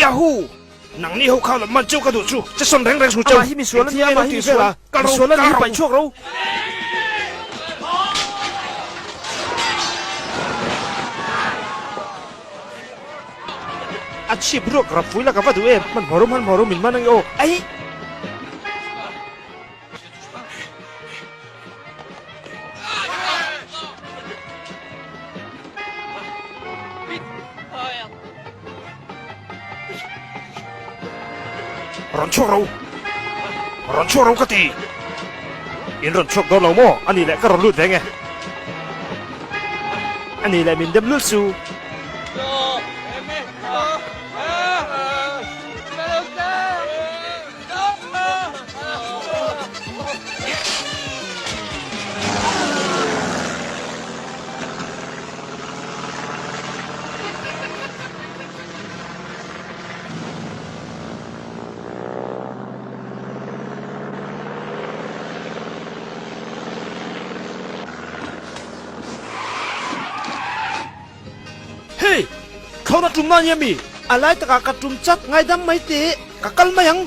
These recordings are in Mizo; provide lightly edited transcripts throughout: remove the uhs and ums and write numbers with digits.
Yahoo! Nangni ho kha man cheu ka duh chu, che sawn reng reng su cheu. Amah hi misual a nia, Engtin nge amah lo hi tih misual. vel a? Kal ro, Misual a kal ni, ro. paih chhuak ro. A chhip ruak rap pui la ka va duh em? Hmanhmawh rum, hmanhmawh rum min man ange aw. Aih! Rawn chhuak ro! Rawn chhuak ro ka ti! In rawn chhuak dawn lo maw? A nih leh ka rawn lut ve nge? A nih leh min dem lut su. Hey! Thlawhna tum na nia mi? A lai takah ka tum chat ngaidam mai teh, ka kal mai ang.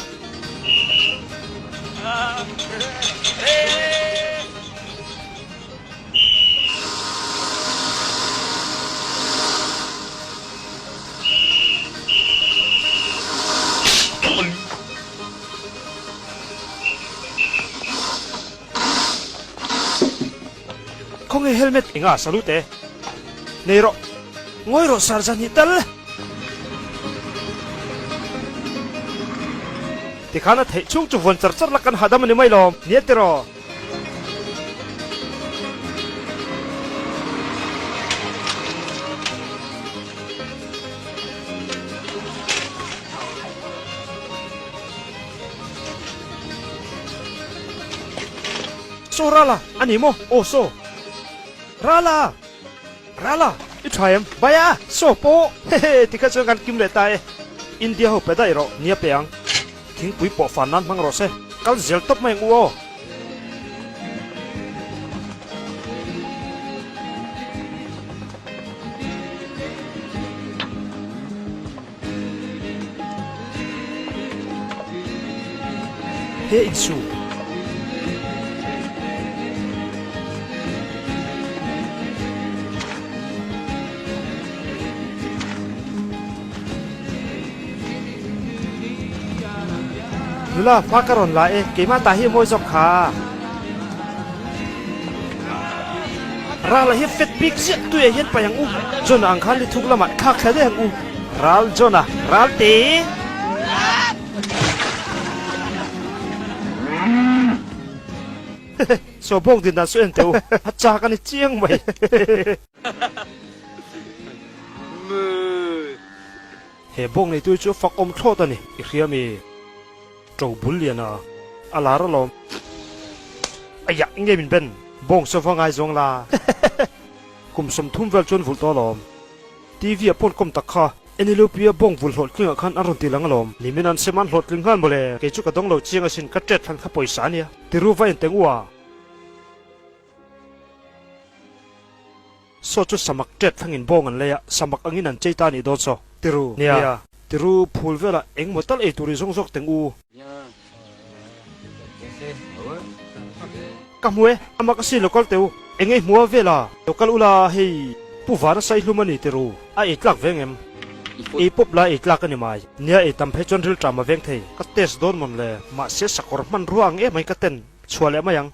Khawnge helmet enga salute e? Nei rawh. Ngawi rawh sar zan hi tal. Tikhan a theih chhung chu vuan char char la kan hahdam a ni mai lawm. Nia tiraw. Saw Rala a ni maw? Aw saw. Rala! Rala! I tha em? Baia! Saw pawh! Hehe tikha chuan kan kim leh ta e. India ho pe daih rawh nia pe ang. Thingpui pawh fan nan hmang rawh se. Kal zel tawp mai ang u aw. He insu. Nula, hma ka rawn la e, keimah tah hi a mawi zawk kha. Rala hi fet bik ziah tuiah hian paih ang u. John-a ang khan lithuk lamah thlak thla daih ang u. Ral John-a, ral te! Hehe, saw bawk din dan saw en teh u, a chak a ni chiang mai. He bawk neitu chu fak awm thlawt a ni, i hria mi? Ṭo bul lian a, a lar alawm. Aiah, nge min ben? Bawng sava ngai zawng la. Kum 30 vel chuan vulh tawh alawm. TV ah pawn kawm tak kha. Enelopia bawng vul hlawhtlingah khan an rawn ti lang alawm. Nimin an sem an hlawhtling nghal mawle. Kei chu ka dawng lo chiang asin, ka ṭet hlan kha pawisa a nia. Tiru va en teng u a. Saw chu samak ṭet thlangin bawng an lei a, samak angin an chei ta a nih dawn saw. Tiru, nia. Tiru, phul velah engmaw tal ei tur i zawng zawk teng u. Ka hmu e, amah ka si lo kal teh u. Eng ei hmua vela lo kal ula hei Pu Vana Saihlum a ni tiru, a ei tlak veng em? Ei pawp la ei tlak a ni mai. Nia ei tam phei chuan rilṭam a veng thei. Ka test dawn mawn le, mahse sakawr hmanrua ang em mai ka ten chhuah leh mai ang.